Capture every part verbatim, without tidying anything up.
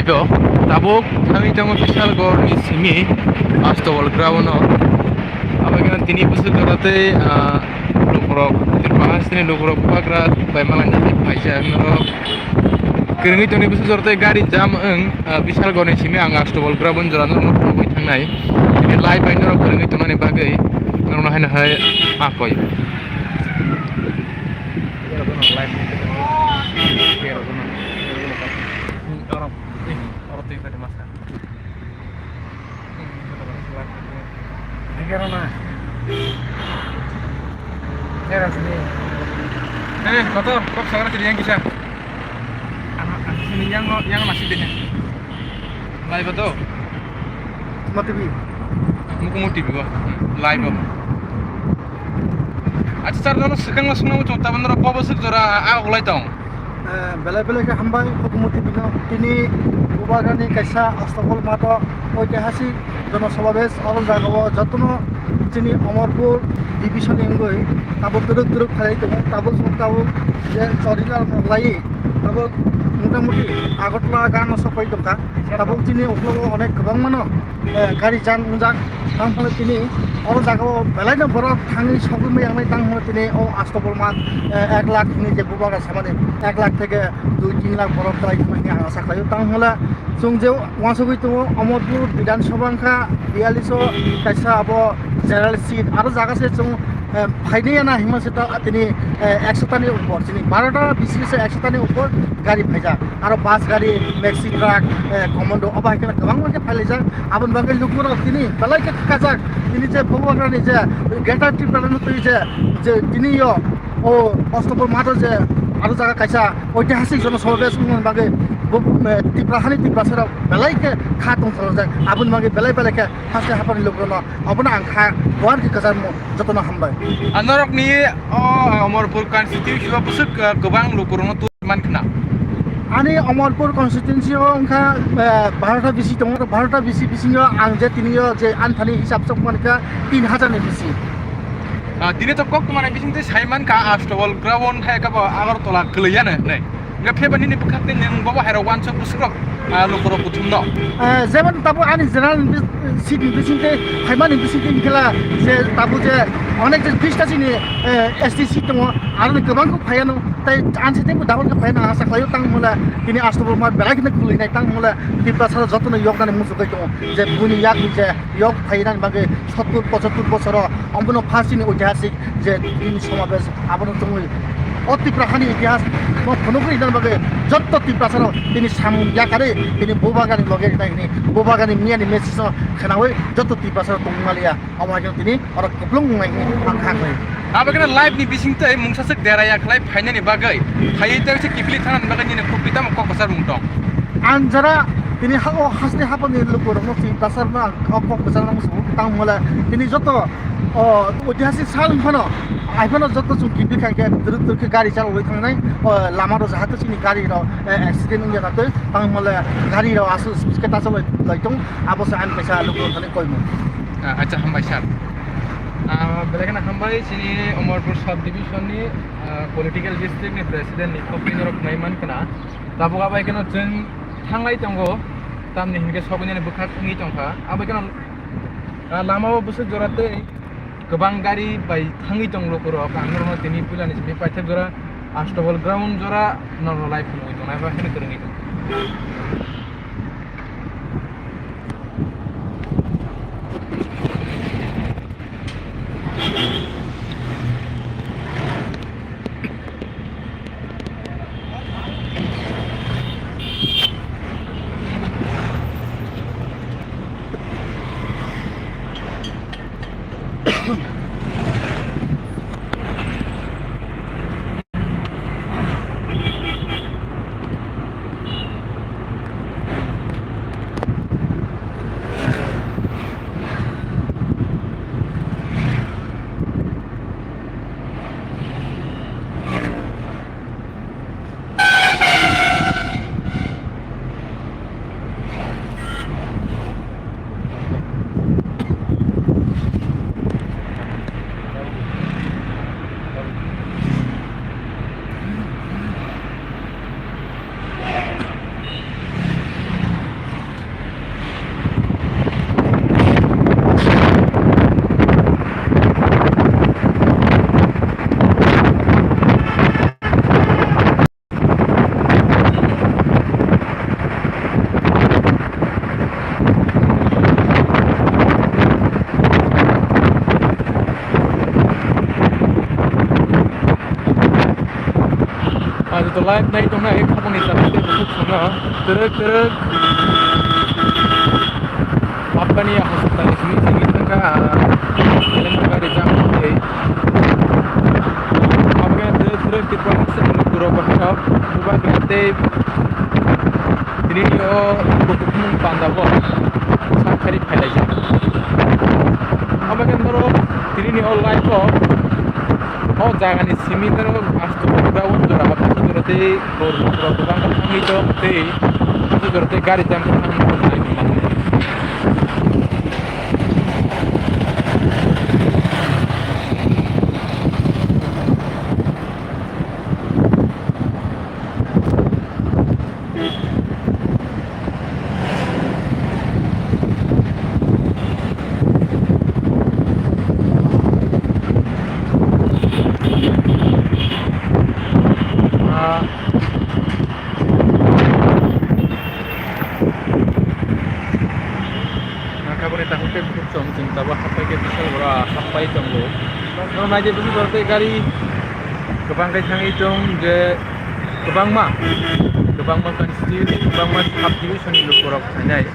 Yo, tabuk thangwi tongo Bishalgarh ni simi Astabal ground o. Abo khe tini bwswk jora tei, ah, lukurok, Tripura hasteni lukurok bubagra bai malai jagwi phaijak norok. Kwrwngwi tongni bwswk jora tei gari jam wng, ah, Bishalgarh ni simi ang Astabal ground jora norok nugwi thangnai. Tini live bai norok kwrwngwi tongmani bagwi norokno haino hai akoi. Oro twi kati masa. Agarona. Terasni. Eh, motor, kok sagra tiri yang kisa. Ano, ano sini yang no, yang masih deh. Lai betul. Mati bi. Muku muti bi ba. Lai ba. Acha sar, nono swkang ma swnamwi chwng tabuk norok bo bwswk jora a uklai tong? Eh, belai belai khe hambai, Hukumu T V no. Tini Bubagrani kaisa Astabal matho oitihasik jonosamabesh, oro jagao jotono chini Amarpur division ni wngwi tabuk twrwk twrwk khlai tongo, tabuk chwng tabuk je chorila rok lai tabuk motamuti Agartala gana sokpai tongkha, tabuk chini uklogo onek kwbangmano eh, gari jam wngjak. Tamo phano tini oro jagao belai no borok thangwi sogwi maya wngnai, tamo phano tini o Astabal math, eh, ek lakh hwnwi je bubagra samani, ek lakh theke dui tin lakh borok kwlai thangma hwnwi ang asa khlaio. Tamo phano chwng je uansugwi tongo, Amarpur Bidhan Sabha wngkha, biyalish o kaisa abo general seat, aro jaga se chwng eh, phainai ya na hima se ta tini, eh, ekso tani upor, chini baro ta bisi se ekso tani upor gari phaijak. Aro bus gari, maxi truck, eh, commando, obo hai kheno kwbangma khe phailaijak. Aboni bagwi lukurok tini belai khe khakajak. Tini je Bubagrani je Greater Tripura no twi je, je tini yo o Astabal matho je aro jaga kaisa oitihasik jonosamabesh wngmani bagwi bo, eh, Tripura hani Tiprasa rok belai khe kha tongthokjak. Aboni bagwi belai belai khe haste haphani lukurokno Abono ang kha, buar khe kwchangmo, jotono hambai. A norokni o Amarpur constituency o bwswk, uh, kwbang lukurokno twi man khna? Ani Amarpur constituency o wngkha, uh, barota bisi tongo, barota bisi bisingo ang je tini o je anthani hisab sok man kha tin hajar ni bisi. Ah, tini to kok tumani bising twi sai man kha Astabal ground hai khe bo Agartala kwlwi ya nai. Hingke pheba nini bwkhakni nwng bobo hairok uansuk bwswkrok, ah, lukurok kuthumno? Eh, jemon tabuk ani general ni bis-, seat ni bisingtwi, phaimani bisingtwi hingkhe la je tabuk je onek je bista chini, eh, S T seat tongo, aroni kwbang khe phaiano, tei ansi tei bo double khe phaina asa khlaio, tang hwnle tini Astabal math belai kheno khulwi nai, tang hwnle Tiprasa jotono yoknani muchungwi tongo, je buni yakni je yok phainani bagwi sottur pochottur bosoro omono first chini oitihasik je tini somabesh abono chumui o Tipra hani itihas no phunukgwi rinani bagwi jotto Tiprasa rok tini samung yakarwi tini Bubagrani loge rinai hini Bubagrani miyani message no khwnawi jotto Tiprasa rok tongmaliya, omo hai kheno tini oro kupulung wngnai hini ang kha khlai. Abo kheno live ni bising tei mungsaswk dera ya khlai phainani bagwi phaiwi tei se kiphilwi thangnani bagwi nini khukti tamo kok kwchar mung tong? Ang jora tini ha o haste hapani lukurokno twi kwchar ma o kok kwchar no muchungo tang hwnle tini joto o oitihasik sal phano ai phano joto chwng kiphilwi kha khe twrwk twrwk khe gari chalogwi thangnai o lama rok jahate chini gari rok, eh, accident wngya kha tei tang hwnle gari rok aswk speed khe ta chalai lai tong abo se ani kaisa lukurok thani koimung. Ah, acha hambai sir. Ah, belai kheno hambai chini Amarpur sub division ni, ah, political district ni president ni khopri norok nai man khna. Tabuk abai kheno chwng thanglai tongo, tamni hinkhe sogwinani bwkhak wngwi tongkha. Abai kheno, ah, lama o bwswk jora tei kwbang gari bai thangwi tong lukurok. Ang norokno tini puilani simi paithak jora Astabal ground jora norok live phunugwi tongnai, abo kheno kwrwngwi tong. Live nai tongnai khabangni jaga tei bukhuk songno twrwk twrwk Afghani hospital ni simi simi thangkha, ah, elengno gari jam tei. Afghan twrwk twrwk Tripura haste ni borok bahai rok bubagra tei tini o bukhukmung panda bo sak khari phailaijak. Afghan borok tini o live o O jagani simi norok asto pura unjora hapjora tei bor bor kwbang thangwi tong tei hapjora tei gari jam thang. Nangkha boni takhuk tei bukhuk chwng chwng tabuk hapai khe bwswk bwrwi hapai tongo. Norok naidi bwswk bwrwi tei gari kwbang khe thangwi tong je kwbangma, kwbangma constituency, kwbangma subdivision ni lukurok phainai.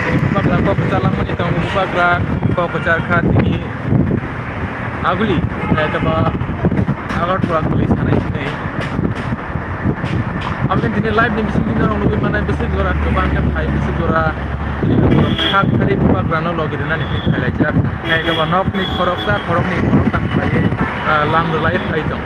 Tini bubagra kok kwchar langmani tongo, bubagra kok kwchar kha tini aguli, eh, kaba Agartala guli sanai sinai. Aboni tini live ni bising tini norok nugwi manai bwswk jora kwbang khe phai bwswk jora tini lukurok sak khari bubagrano logi rwnani tini phailaijak. Khe kaba nokni khoroksa khoroknwi khoroktham khlaiwi, ah, lam rwlai phai tong.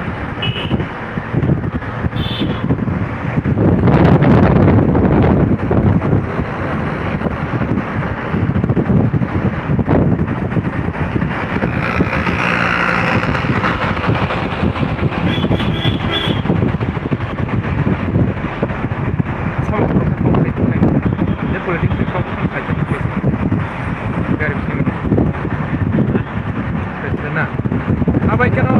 Abai keno.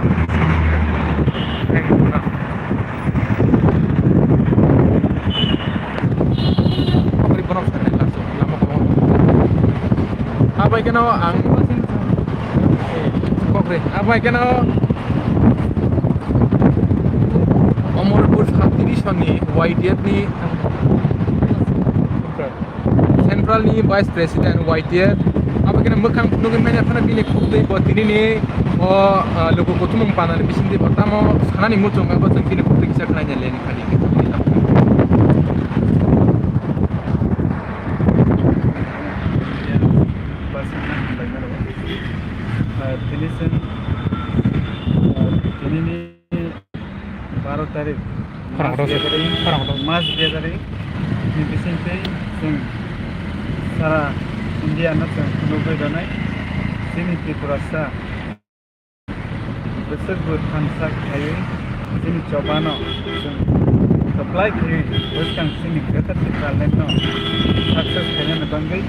Kokri bono lama komo. Abai keno ang kokri. Abai keno Omorpur subdivision ni Y T F ni Central ni Vice President Y T F, abo khe mwkhang phunugwi manya phano bini khuk twi bo tini ni o, ah, luku kuthumung panani bisingtwi bo tamo sanani muchung abo chwng bini khuk twi kisa khlaina leni phani. Ah, tini chwng, ah, tini ni baro tarik Khorang mass kotor se, gathering, khorang kotor. Mass gathering ni bisingtwi chwng sara India no chwng phunugwi rwnai chini Tiprasa bwswk bo thansa khaiwi chini chobano chwng supply khaiwi bwskang chini Greater Tipraland no success khainani bagwi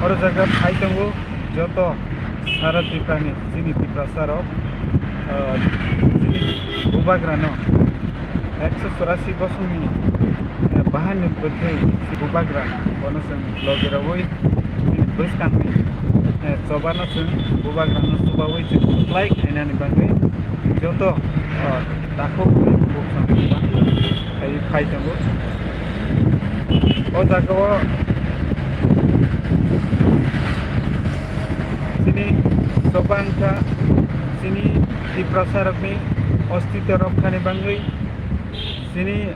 oro jaga phai tongo. Joto sara Tripurani chini Tiprasa rok, ah, chini bubagrano ekso chorasi bosongni, eh, bahanni bwthwi si bubagra bono chwng logi rogwi chini bwskangni, eh, chobano chwng bubagrano chubawi chwng supply khainani bagwi joto, ah, takhuk bukhang phai, phai tongo. O jaga o chini choba wngkha chini Tiprasa rokni ostitw rokthani bagwi, chini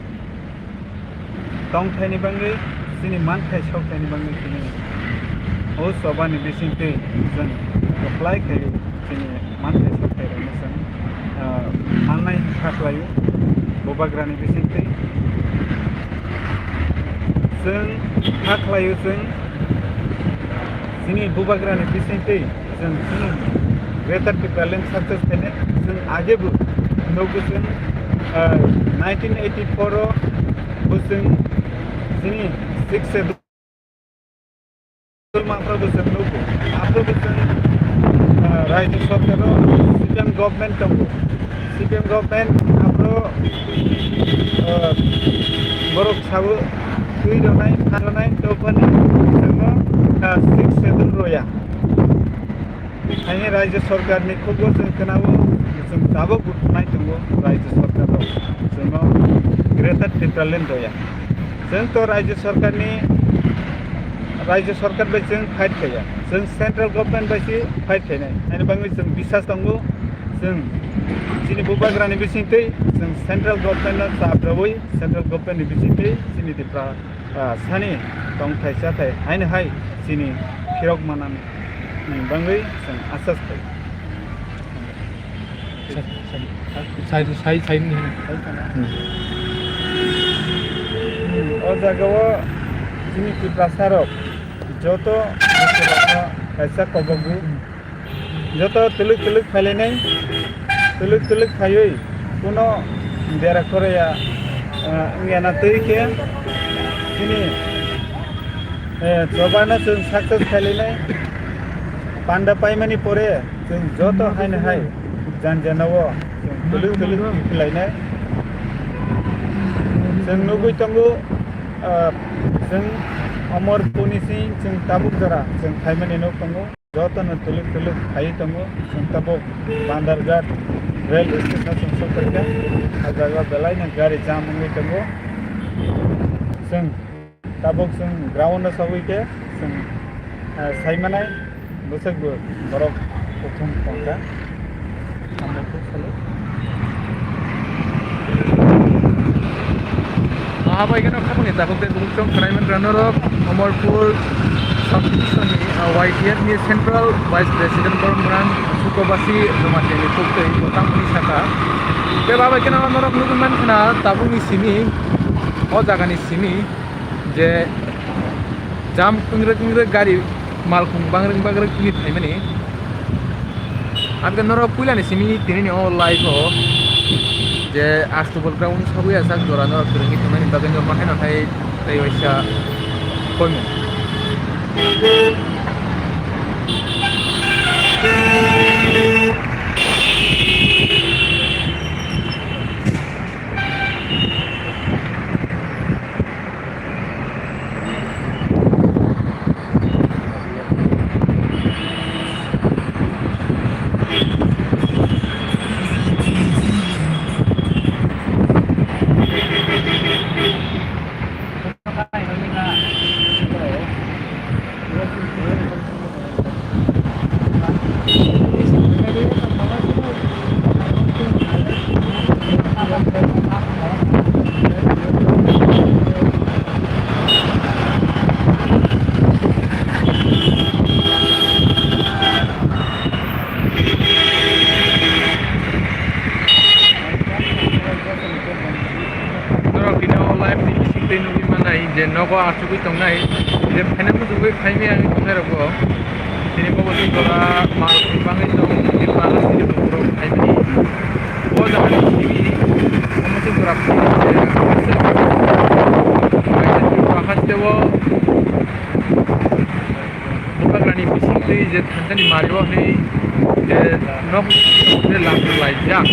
tongthaini bagwi, chini manthai sokthai ni bagwi chini o choba ni bisingtwi chwng apply khai chini manthai sokthai rokno chwng, ah, mannai kha khlaio bubagrani bisingtwi. Chwng kha khlaio chwng chini bubagrani bisingtwi chwng chini Greater Tipraland success khainai chwng age bo nugo chwng, ah, nineteen eighty-four o bo chwng chini sixth schedule Maphra bo chwng nugo. Aphro bo chwng, ah, Rajya Sarkar o C P M government tongo. C P M government aphro, ah, borok sao twi rwnai, phan rwnai, toboni chwngno, ah, sixth schedule roya. Haini Rajya Sarkar ni khugo chwng khwnao. Chwng tabuk buthumnai tongo Rajya Sarkar rok. Chwngno Greater Tipraland doya. Chwng to Rajya Sarkarni, Rajya Sarkar bai chwng fight khaiya. Chwng Central Government bai se fight khainai. Ani bagwi chwng bisas tongo. Chwng chini bubagrani bisingtwi chwng Central Government no chap rwui, Central Government ni bisingtwi chini Tipra ah, sani tongthai chathai haino hai chini phirok manani ni bagwi chwng asas khai. Sai, sai, sai, sai ni. Hmm. O jagao chini Tiprasa rok joto kaisa kobogwi. Joto twlwk twlwk phailainai, twlwk twlwk phaiwi kuno dera khoraya, ah, wngya na twi khe chini, eh, chobano chwng success khailainai. Panda paimani pore chwng joto haino hai janjanao chwng twlwk twlwk khlainai. Chwng nugwi tongo, ah, chwng Omorpurni sing chwng tabuk jora chwng phaimani nuk tongo. Jotono twlwk twlwk phaiwi tongo. Chwng tabuk Bandarghat rail station chwng sokphaikha. A jaga belaino gari jam wngwi tongo. Chwng tabuk chwng ground o sogwi khe chwng, ah, saimanai bwswk bo borok kuthum tongkha. Abo ikheno khapangni takhuk tei bukhuk chwng khwnai mankha norok Omorpur subdivision ni, ah, Y T F ni Central Vice President borok mwnang Sukobasi Jamatia ni kok tei kwchang hwnwi sakha. Tei abo ikheno norok nugwi mankha na tabukni simi o jagani simi je jam kwngrak kwngrak gari malkhung bangrwk bangrwk twi phaimani. Ang khe norok puilani simi tinini o live o je Astubol ground sogwi ajak jora norok kwrwngwi tongmani bagwi norok haino hai tei waisa koimung. Norok bini o live ni bising twi nugwi manai je nogo achugwi tongnai, je phaina muchungwi phaimaya wngwi tongnai rokbo. Tini bobo twi jora mal bangwi tong, tini plastic rok phaimani. O jaga ni simi, omo twi jora phaimani je, kaisa twi jora hasteo. Bubagrani bising twi je thansa ni mari o hwnwi je nok hwnwi lam laijak.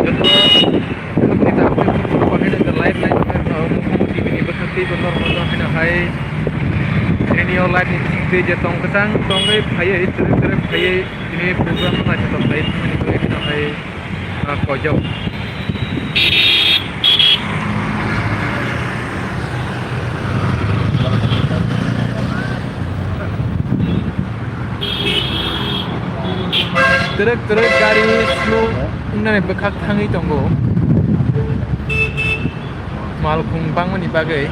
Joto khwlwkni dakti khwlwkni bahai no je live line bai rw mukhang T V ni bwkhak twi bo norok no haino hai tini o live ni bising twi je tong kwchang tongwi phaiwi twrwk twrwk phaiwi tini program no naithotok khlaiwi thangmani bagwi haino hai. Ah, koijak. Twrwk twrwk gari slow wngnani bwkhak thangwi tongo. Malkhung bangmani bagwi.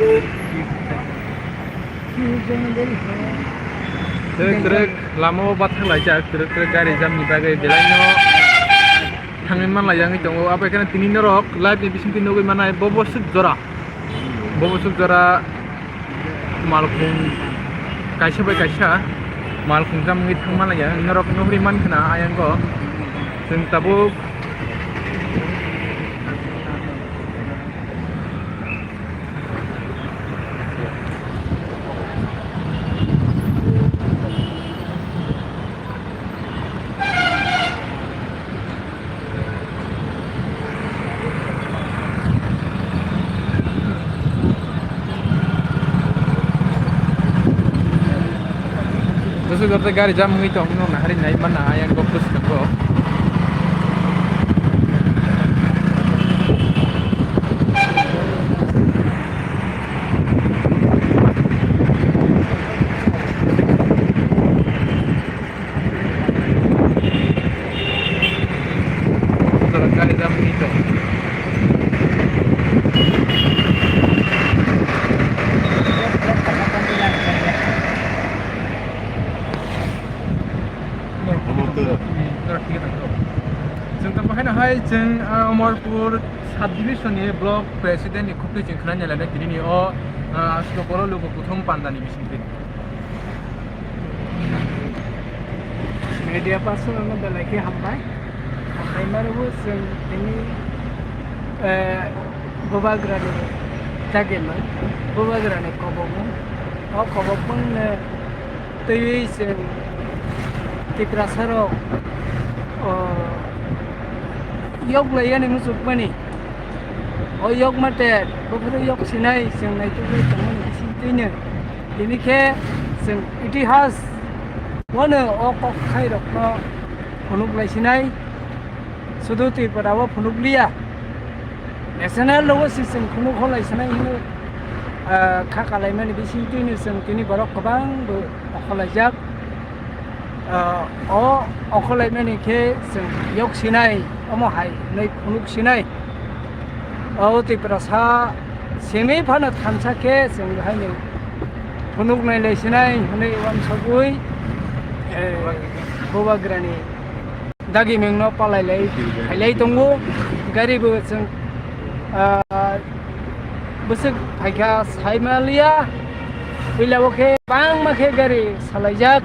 Twrwk twrwk lama o bathang laijak, twrwk twrwk gari jam ni bagwi belai no thangwi man laijak wngwi tongo. Abo khe tini norok live ni bisingtwi nugwi manai bo bo swk jora, bo bo swk jora. Malkhung kaisa bai kaisa malkhung jam wngwi thangma laiya, norok nuhri mankha na ayang o. Chwng tabuk Bwswk joto gari jam wngwi tong, nokna hari nai mana ayang kok bwswk kok. Chwng tamo haino hai chwng, ah, Omorpur sub division ni block president ni khukui chwng khwnani lainai tini ni o, ah, aswk boro luku kuthum panda ni bisingtwi. Media person no belai khe hambai. Hambai mani bo chwng tini, eh, bubagrani dagimung, bubagrani kobokmung. O kobokmung no twiwi chwng Tiprasa rok, o, yok lai yani muchukmani. O yok mate, buphuru yok sinai chwng naitukwi tongmani bisingtwino. Tini khe chwng itihas wano o kok khairokno phunuk lai sinai, sudu Tripura o phunuk liya. National level si chwng phunuk holai sinai hino, ah, kha kalaimani bisingtwino chwng tini borok kwbang bo okholaijak. Ah, o okholaimani khe chwng yok sinai, omo hai hwnwi phunuk sinai. O Tiprasa simi phano thansa khe chwng haino phunuk nailai sinai hwnwi uansugwi, eh, bubagrani dagimungno palailai phailai tongo. Gari bo chwng, ah, bwswk phaikha saimaliya. Puila o khe bangma khe gari salaijak.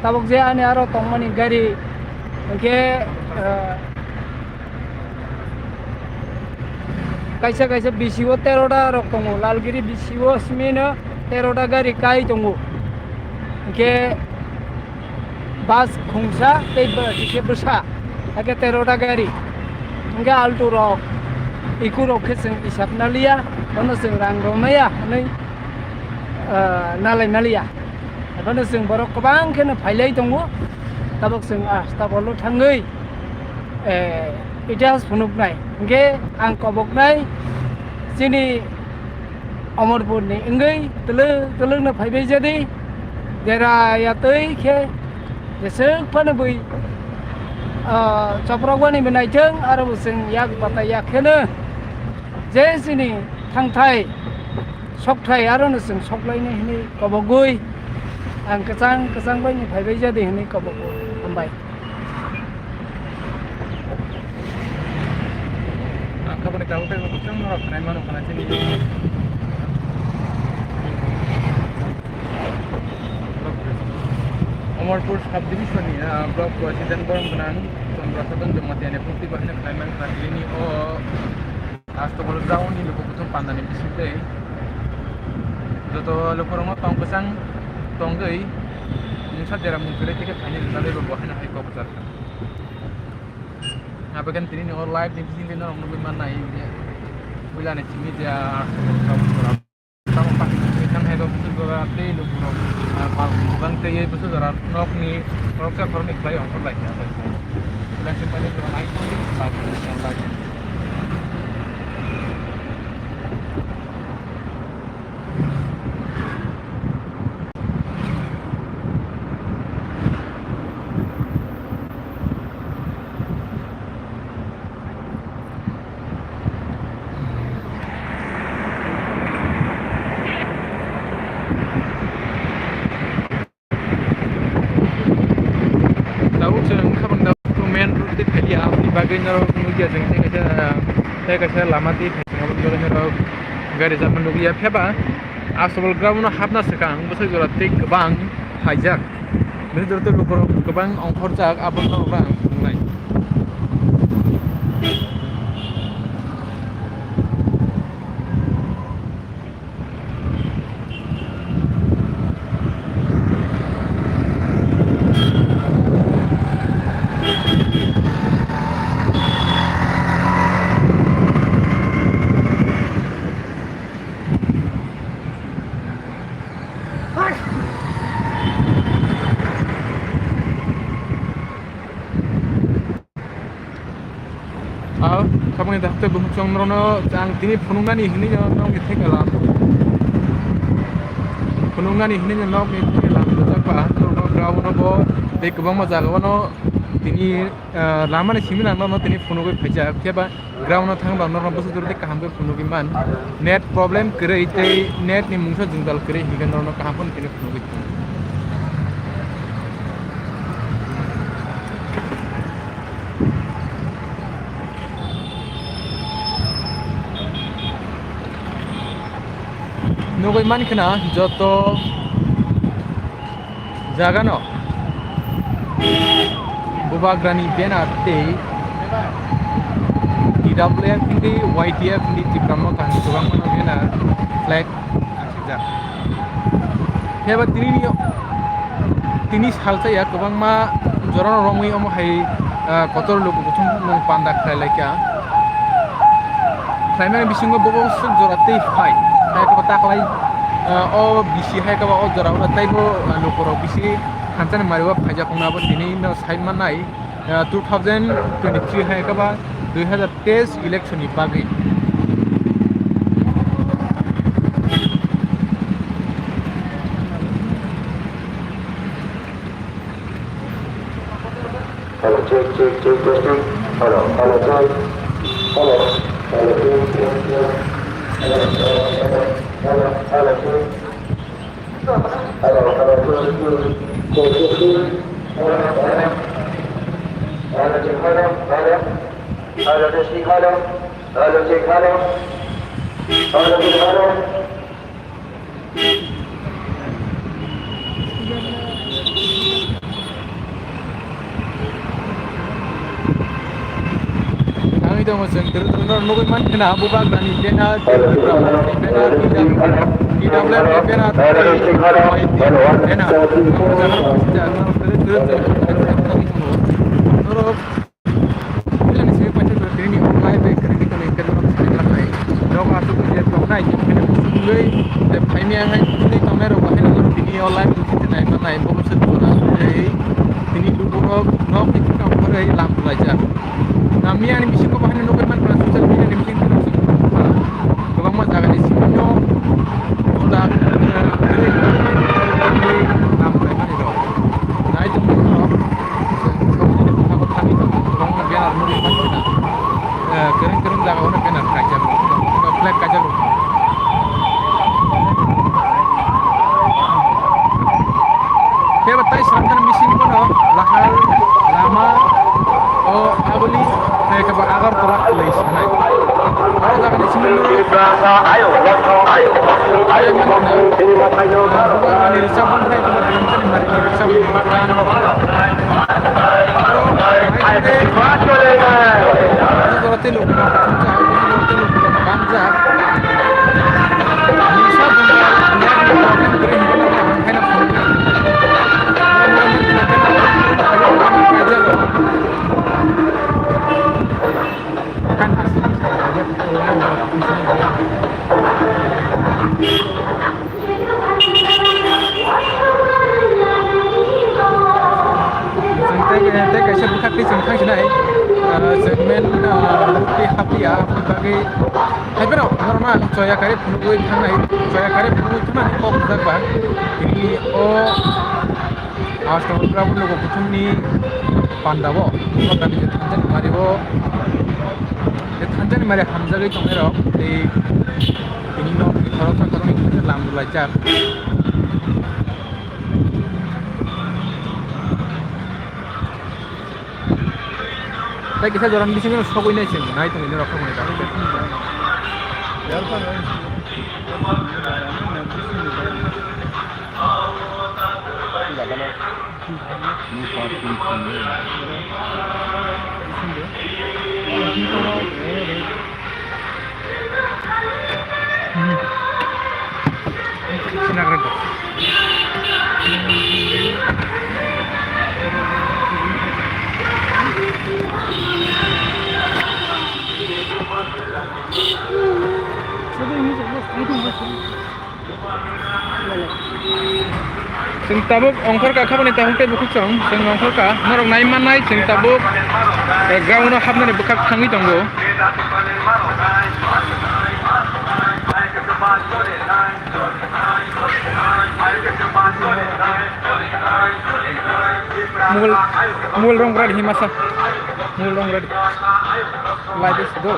Tabuk je ani aro tongmani gari hwnkhe, ah, kaisa kaisa B C O tero ta rok tongo, Lalgiri B C O simi no tero ta gari kai tongo. Hwnkhe bus khungsa tei ba-, khe bwsa, hakhe tero ta gari. Hwnkhe Alto rok, Eco rok khe chwng hisab naliya, bono chwng rang rw maya hwnwi, ah, nalai maliya. Bono chwng borok kwbang kheno phailai tongo, tabuk chwng Astabolo thangwi, eh, itihas phunuknai. Hwnkhe ang koboknai chini Omorpurni wngwi twlwk twlwkno phaibai jadi, jera ya twi khe jeswk phano bui, ah, choprokbani bo naithwng, aro bo chwng yak bata yak kheno je chini thangthai sokthai arono chwng soklainai hwnwi kobogwi ang kwchang kwchang baino phaibai jadi hwnwi kobogo. Hambai. Ang khe boni tabuk tei kwchwng norok khnai mano khna chini. Omorpur sub division ni, ah, block president borom gwnang Chandra Sadan Jamatia ni phunukti bahai no khlai man khna tini o Astabolo ground ni luku kuthum panda ni bising tei joto lukurok no tong kwchang tongwi mungsa jera mung kwrwi tei khe phaini rwna bagwi bo haino hai kok kwchar kha. Abo khe tini ni o live ni bising twi norok nugwi mannai, puila ni simi je Astabolo ground. Tamo pati tang hai rok bwswk jora tei lukurok, ah, pal bwbang tei bwswk jora nokni khoroksa khoroknwi khlai ongkhor lai kha. Belai khe belai khe nai tong lai kha. Phiya chwng tei kaisa, tei kaisa lama twi phaikha, aboni bagwi norok gari jama nukliya. Phiya ba aswk ground no hapna swkang bwswk jora tei kwbang phaijak. Bini jora tei lukurok kwbang ongkhorjak, abono norok ang phunuknai. Ah, tabukni dakte bukhuk chwng norokno ang tini phunuknani hinwi no nokni theka lam. Phunuknani hinwi no nokni theka lam rwjak ba, norokno ground-o bo tei kwbangma jagao no tini, ah, lamani simi nang norokno tini phunugwi phaijak. Phiya ba ground-o thang ba norokno bwswk jora tei kaham khe phunugwi man. Net problem kwrwi tei net ni mungsa jwngjal kwrwi hinkhe norokno kaham phano tini phunugwi tong. Nugwi mankha na joto jagano bubagrani banner tei T W F hindi, Y T F hindi, Tipra Motha hindi kwbangma banner, flag. Asijak. Phiya ba tini ni, tini salsa ya kwbangma jorano romwi omo hai, ah, kotor luku kuthum mung panda khlai laikha. Khlaimani bisingo bobo swk jora tei phai. Hai khe bo taklai, ah, o bisi hai khe bo o jora o tei bo, ah, lukurok bisi thansa ni mari o phaijak wngna bo tini no sai mannai. Ah, two thousand twenty-three hai khe ba dui hazar teis election ni bagwi. Hello, check, check, check, testing. Hello, hello, check. Hello, hello, check, check, check. Hello, hello, hello, hello, check. Hello, hello, two, two, two, two, two. Hello, hello. Hello, check, hello, hello. Hello, testing, hello. Hello, check, hello. Hello, check, hello. Ang ito mo sentro no nugwi man kana bubagrani banner, Tripura ni banner, T W F ni banner, banner. Norok, norok, tini online bai kwrwngwi tongo, hwnkhe norok sai manai. Norok aswk je tongnai, je phai maya hai tini tongnai rok bahai norok tini online tini nai manai, bo se tini lukurok nok ni thik tong phai lam laijak. Nami ani bisingo bahai nugwi mankha social media ni bising kwbangma jaga ni simi no lam laimani rok. Nai tongmani rok. Chwng thangwi tongo, kwbangma banner nugwi mankha na, eh, kwrwng kwrwng jagao no banner kaijak rok, flag kaijak rok. Kebo tai swnamjani bisingo no lahai lama o aboni tei kebo Agartala kwlwi sanai. O jagani simi no Bubagrani rwchapmung tei kebo Thansa ni mari rwchapmung. Tei lukurok thumjak, tei lukurok banjak. Nisa jwngjal, net ni problem kwrwi hwnkhe no kaham khaina phunuknai. Chwng tei, tei kaisa bwkhak twi chwng thang sinai, ah, chwng men, ah, twi hapya, aboni bagwi hai phano normal choya kari phunugwi thangnai, choya kari phunugwi thangnani kok rijak ba. Tini o Ashton Prabhu logo kuthumni pandao, Bubagrani je thansa ni mari o, je thansa ni mari hamjagwi tongnai rok, tei tini nok ni khoroksa khoroknwi khe lam rwlaijak. Kisa jorani bisingo sogwi nai chwng nai tongwi norok khamani bagwi. Chwng tabuk ongkhorkha khabani takhuk tei bukhuk chwng, chwng ongkhorkha norok nai mannai, chwng tabuk, eh, ground o hapnani bwkhak thangwi tongo. Mobile, mobile rong bwradi himasa. Mobile rong bwradi. Live is go.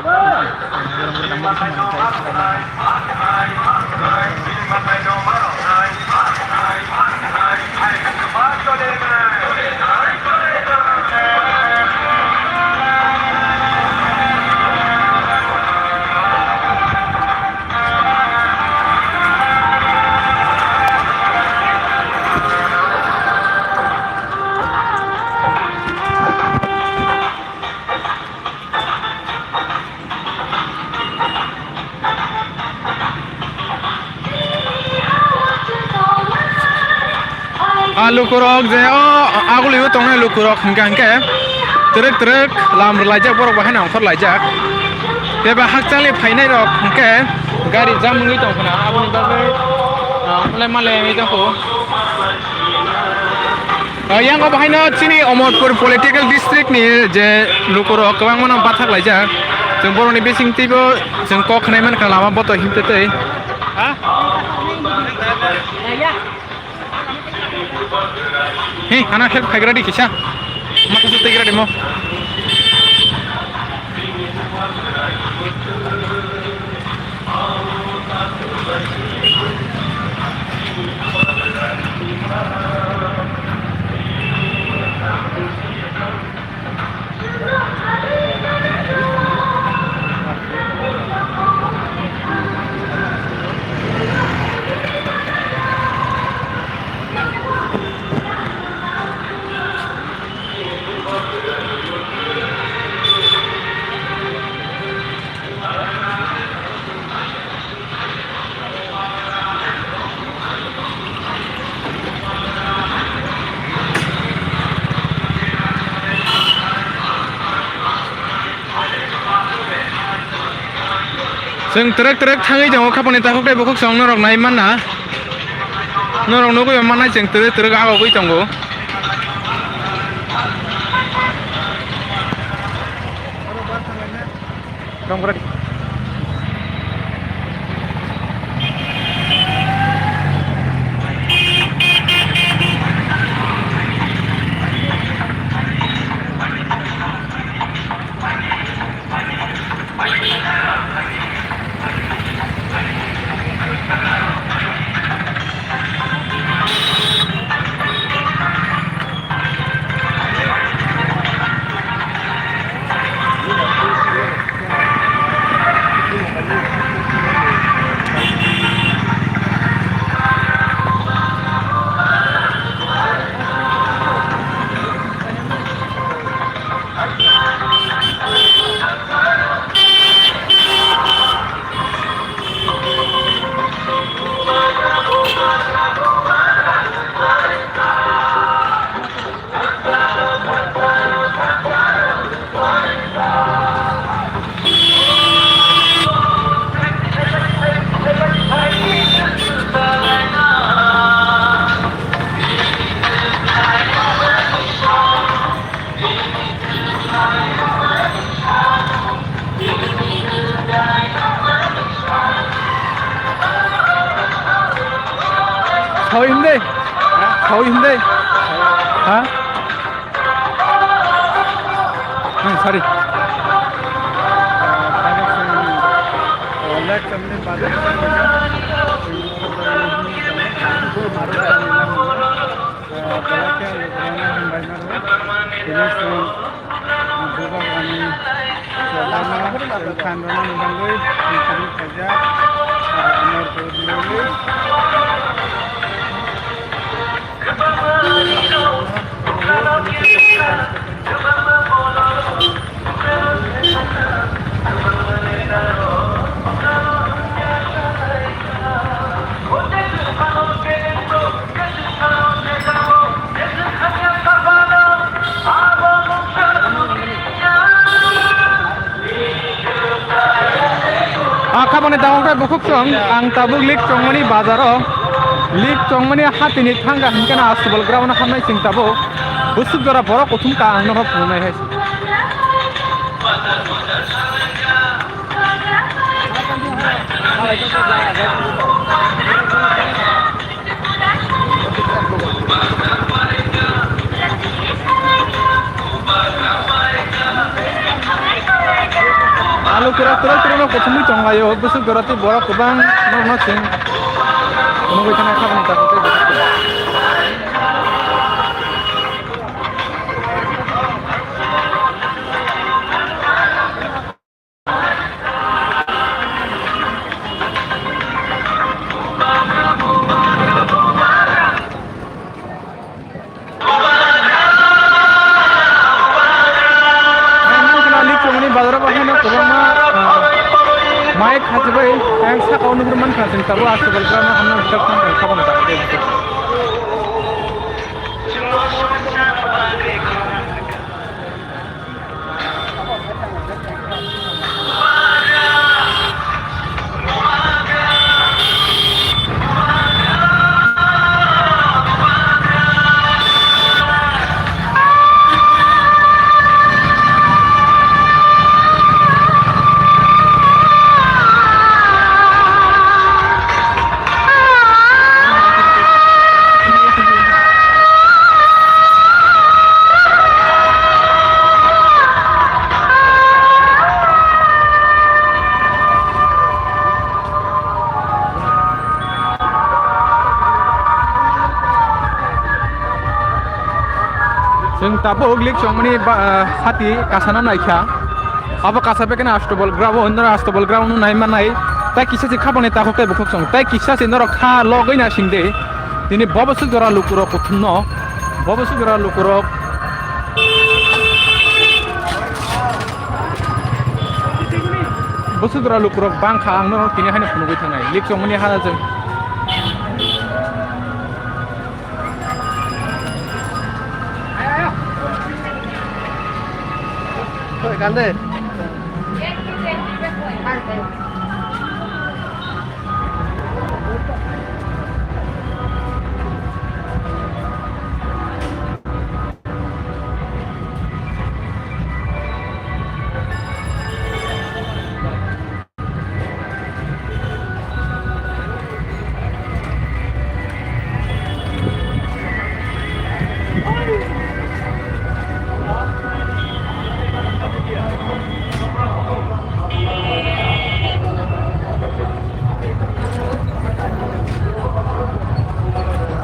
A lukurok je o agulio tongnai lukurok hingka hingke twrwk twrwk lam rwlaijak, borok bahai nangkhor laijak. Tei ba hakchangni phainai rok hingke gari jam wngwi tongkha na, aboni bagwi, ah, malai malai wngwi tongkha. Ah, yang o bahaino chini Omorpur political district ni je lukurok kwbangmano bathak laijak. Chwng borokni bising twibo chwng kok khnai mankha lama boto himtwi twi. Ha? He, ano help khaigra di kisa. Masa su tigra demo. Chwng twrwk twrwk thangwi tongo, khapangni takhuk tei bukhuk chwng norok nai manna. Norok nugwi mannai chwng twrwk twrwk agogwi tongo. Rong bwradi. Sawi himde? Sawi himde? Ha? Hmm, sorry. Lama, khan rwna nangwi, khan khaijak, ah, north road nangwi. Ah, khabangni takhuk tei bukhuk chwng, ang tabuk Lik Chongmani bazaro, Lik Chongmani hatini thangkha hinkhe na Astobal ground-o hamnai chwng tabuk. Bwswk jora borok kuthum ka ang nono phunuknai hai. Alu kwrak kwrak kwrak no kuthumwi tonglaio, bwswk jora tei borok kwbang no no chwng nugwi thangna khabangni takhuk tei bukhuk. Ang nang khna Lik Chongmani bazar o bahai no kwbangma, ah, mai khachibai ang saka o nugwi mankha, chwng tabuk Astobal ground o hamna hwnkhe phone khabai khabai. Chwng tabuk Lik Chongmani ba, ah, hati kasano naikha. Abo kasa bekeno Astobal ground, o norok Astobal ground no nai manai. Tai kisa se khabangni takhuk tei bukhuk chwng. Tai kisa se norok kha logwi na singde. Tini bo bwswk jora lukurok kuthumno. Bo bwswk jora lukurok. Bwswk jora lukurok bangkha, ang norok tini haino phunugwi thangnai. Lik Chongmani hana chwng.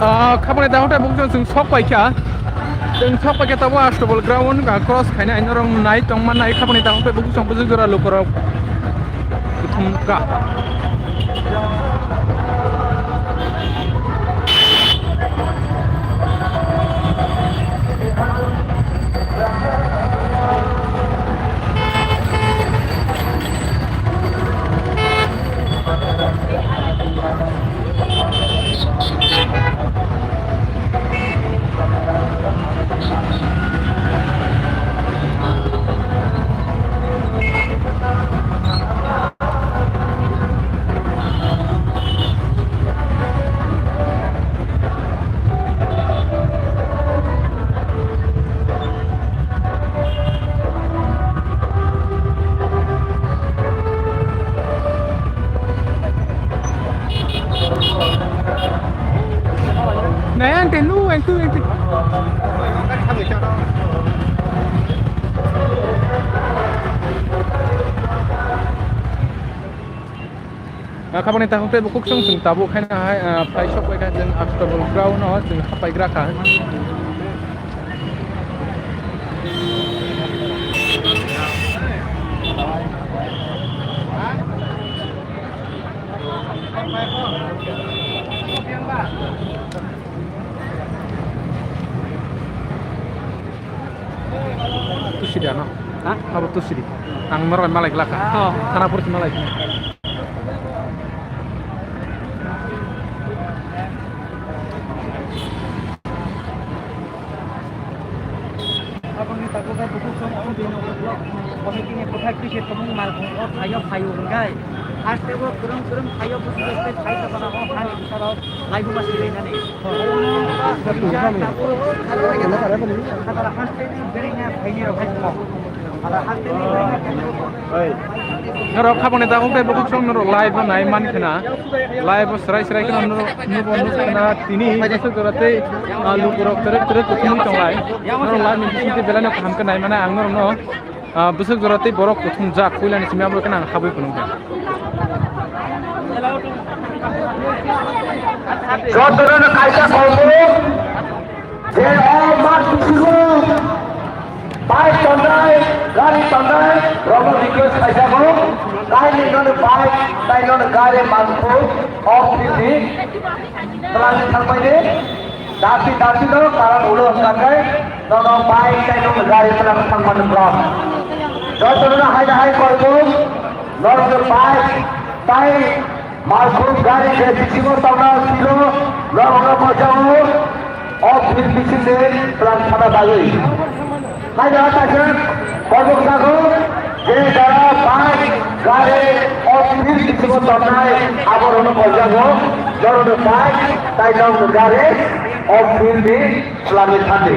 Ah, khabangni takhuk tei bukhuk chwng sok paikha. Chwng sok paikha tabuk Astobal ground, ah, cross khainai norok nai tongma nai khabangni takhuk tei bukhuk chwng bwswk jora lukurok. Kuthum ka. Nai, ang tenu, ang tu, ang tu. Ah, khabangni takhuk tei bukhuk chwng chwng tabuk khaina hai, ah, phai sok bai kha chwng Astobal ground o chwng hapaigra kha. Tusidi ano. Ha? Abo tusidi. Ang norok malai glaka. Oh. Khana pursi malai. Aboni tabuk bai bukhuk song ong bini ulo committee ni bwthai khe tongmung malkhung o phaio phaio hwnkhe haste o kwrwng kwrwng phaio bukhuk bai phai tabana o hani bwsarok laibuma silainani. Haste ni berengya phaini rok hai kok. Norok khaboni tabuk tei bukhuk song norok live o nai man khna. Live o srai srai khna norok nubo nuk khna tini bwswk jora tei, ah, lukurok twrwk twrwk kuthumwi tonglai. Norok live ni bisingtwi belai no kaham khe nai mano ang norok no, ah, bwswk jora tei borok kuthum jak puilani simi abo khna ang habwi phunuk kha. Jotono kaisa kolbuk. Je o mat bisingo bike tongnai, gari tongnai, rokno request kaijago, kainwi nono bike, tai nono gari manphuru, off duty, twlangwi thangbaidi, dati dati no, karon ulo hwnkha khe, nono bike tai nono gari twlangwi thangmani block. Jotono haida hai koibo, norokno bike tai Malkhung gari je bisingo tongna silo, norokno koijago, o field bisingni plan sana bagwi. Haida kaisa koibok sago, je jara bike gari o field bisingo tongnai, aborokno koijago, jorokno bike tai nokni gari o field ni plan ni thangdi.